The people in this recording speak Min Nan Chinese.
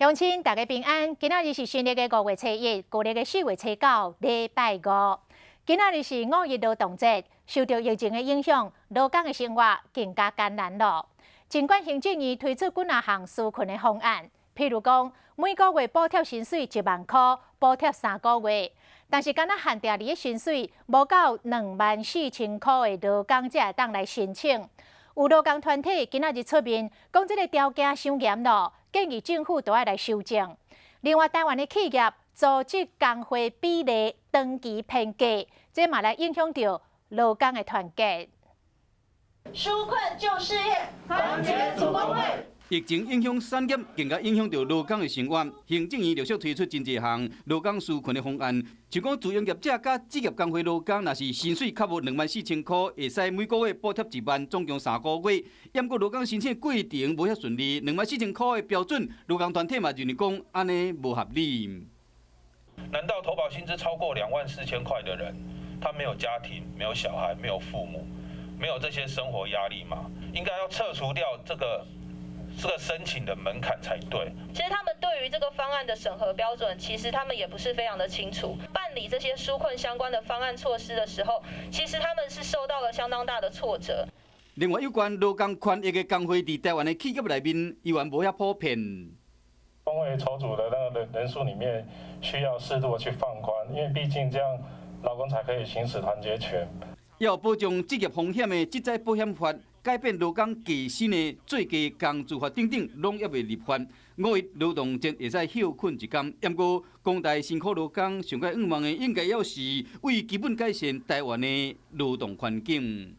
鄉親大家平安，今仔日是新曆的5月初1，舊曆的4月初9，禮拜五。今仔日是五一勞動節，受著疫情的影響，勞工的生活更加艱難囉。儘管行政院推出幾若項紓困的方案，譬如講每個月補貼薪水1萬箍，補貼3個月，但是干焦限定佇薪水無夠24,000箍的勞工才會當來申請。有勞工團體今仔日出面講，這个條件傷嚴囉，建議政府都愛來修正。另外，台灣的企業組織工會比例長期偏低，這嘛來影響著勞工的團結。紓困救失業，團結組工會。疫情影響產業，更加影響著勞工的生活。行政院陸續推出真濟項勞工紓困的方案，像講自營業者佮職業工會勞工，若是薪水較無24,000箍，會使每個月補貼1萬，總共3個月。毋過勞工申請過程無遐順利，兩萬四千箍的標準，勞工團體嘛認為講按呢無合理。難道投保薪資超過24,000塊的人，他沒有家庭、沒有小孩、沒有父母、沒有這些生活壓力嗎？應該要撤除掉這個申請的門檻才對。其實他們對於這個方案的審核標準，其實他們也不是非常的清楚。辦理這些紓困相關的方案措施的時候，其實他們是受到了相當大的挫折。另外，有關勞工權益的工會佇台灣的企業內面，依然無遐普遍。工會籌組的那個人數裡面，需要適度的去放寬，因為畢竟這樣勞工才可以行使團結權。要保障職業風險的職災保險法，改變勞工低薪的最低工資法等等，攏猶未立法。五一勞動節會使歇睏一工，毋過廣大辛苦勞工上蓋向望的，應該猶是為基本改善台灣的勞動環境。